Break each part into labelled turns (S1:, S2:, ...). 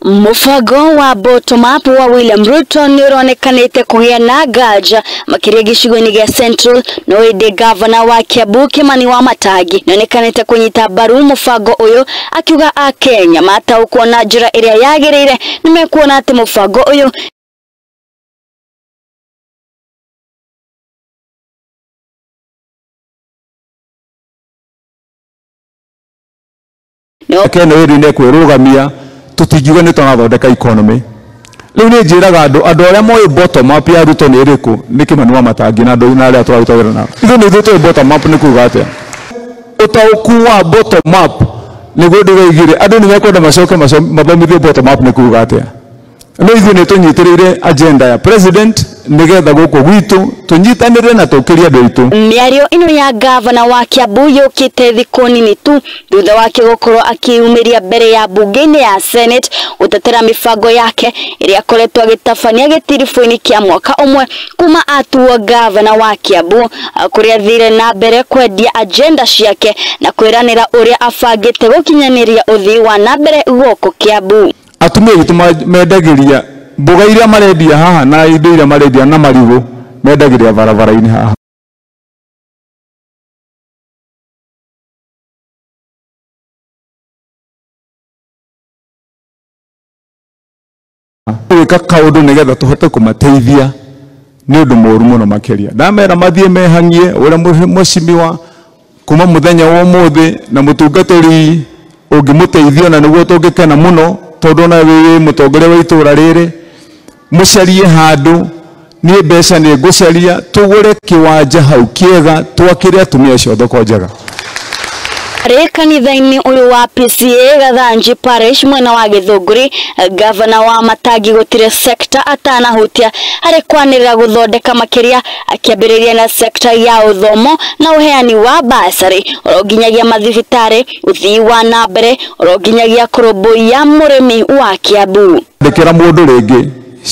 S1: Mũbango wa bottom up wa William Ruto nĩ ũronekanĩte kũgĩa na nganja makĩria gĩcigo-inĩ gĩa Central, no ĩndĩ gavana wa Kiambu Kimani Wamatangi nĩonekanĩte kũnyita mbaru mũbango ũyũ, akiuga akenya mataũkwo na njĩra ĩrĩa yagĩrĩire nĩmekuona atĩ mũbango ũyũ
S2: Kenya ĩrĩ kwĩrũgamia tũtingiuga nĩ tũrathondeka economy. Rĩu nĩ njĩraga andũ arĩa moĩ bottom up ya Ruto nĩ ĩrĩkũ nĩ Kimani Wamatangi na andũ arĩa tũraruta wĩra nao. Ithuĩ nĩ ithuĩ tũĩ bottom up nĩ kuga atĩa. Ũtaũku wa bottom up nĩguo ndĩroigire andũ nĩ mekwenda macoke mathomithio bottom up nĩ kuga atĩa. No ithuĩ nĩ tũnyitĩrĩire agenda ya president nĩgetha gũkũ gwitũ tũnyitanĩre na tũkĩrie andũ aitũ.
S1: Mĩario ĩno ya gavana wa Kiambu yũkĩte thikũ nini tu thutha wake gũkorwo akĩyumĩria mbere ya bunge-inĩ ya Senate gũtetera mĩbango yake ĩrĩa akoretwo agĩtabania gĩtiribũ-inĩ kĩa mwaka ũmwe kuma atuo gavana wa Kiambu, kũrĩa athire na mbere kwendia agenda ciake na kwĩranĩra ũrĩa abangĩte gũkinyanĩria ũthii wa na mbere gũkũ Kiambu.
S2: Atumia aitũ mendagĩria mboga iria marendia haha na indo iria marendia na marigũ mendagĩria barabara-inĩ haha. Gwĩka kaũndũ nĩgetha tũhote kũmateithia nĩ ũndũ mũũru mũno makĩria. Ndamera mathiĩ mehang'ie ũrĩa mũcimiwa kuma mũthenya wa ũmũthĩ na mũtungatĩri ũngĩmũteithia na nĩguo tũngĩkena mũno tondũ ona wĩ mũtongoria wa itũra rĩrĩ mũcarie handũ niĩ mbeca nĩ ngũcaria tũgũre kĩwanja hau kĩega twakĩre atumia acio thoko njega.
S1: Harĩ kanitha-inĩ ũyũ wa PCA Gathanji Parish mwena wa Gĩthũngũri, gavana wa Matangi gũtirĩ sekta atanahutia harĩ kwanĩrĩra gũthondeka makĩria, akĩambĩrĩria na sekta ya ũthomo na ũheani wa basarĩ oro nginyagia mathibitarĩ, ũthii wa na mbere oro nginyagia kũrũmbũiya mũrĩmi wa Kiambu.
S2: Ndĩkĩra mũndũ rĩngĩ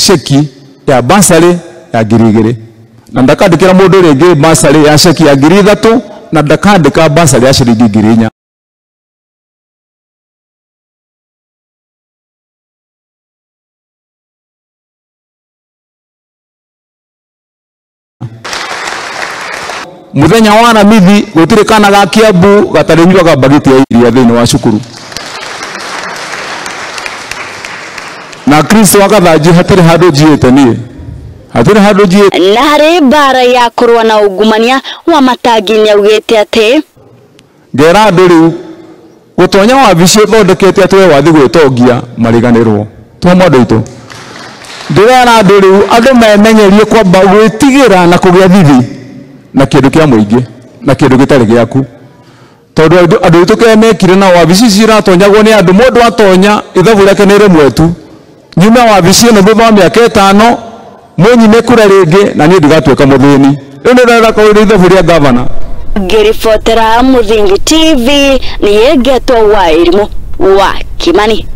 S2: ceki ya basarĩ ya 2000 na ndakandĩkĩra mũndũ rĩngĩ basarĩ ya ceki ya 3000 na ndakandĩka basarĩ ya ciringi 4000. Muthenya wa Aramithi gũtirĩ kana ga Kiambu gatarĩnyuaga mbagiti ya iria thĩinĩ wa cukuru. Na Kristo wa Gathanji hatirĩ handũ njiĩte niĩ. Hatirĩ handũ njiĩte.
S1: Na harĩ mbara ya kũrũa na ungumania Wamatangi nĩaugĩte atĩ
S2: ngera andũ rĩu gũtonya wabici ĩthondekete atĩ we wathi gwĩtongia mariganĩrwo. Twamwe andũ aitũ. Ndĩrera andũ rĩu andũ memenyerie kwamba gwĩtigĩra na kũgĩa thithi na kĩndũ kĩa mũingĩ na kĩndũ gĩtarĩ gĩaku. Tondũ andũ aitũ kĩrĩa mekire na wabici ici iratonyagwo nĩ andũ, mũndũ atonya ithabu rĩake nĩ rĩmwe tu. Nyume wabici ĩno thutha wa mĩaka 5 mũnyime kura rĩngĩ na niĩ ndigatuĩka mũthĩni. Rĩu nĩ ndĩrenda kũrĩ ithabu rĩa gavana.
S1: Ngĩribotera Mũthingi TV nĩ Ngetwo Wairimũ wa Kimani.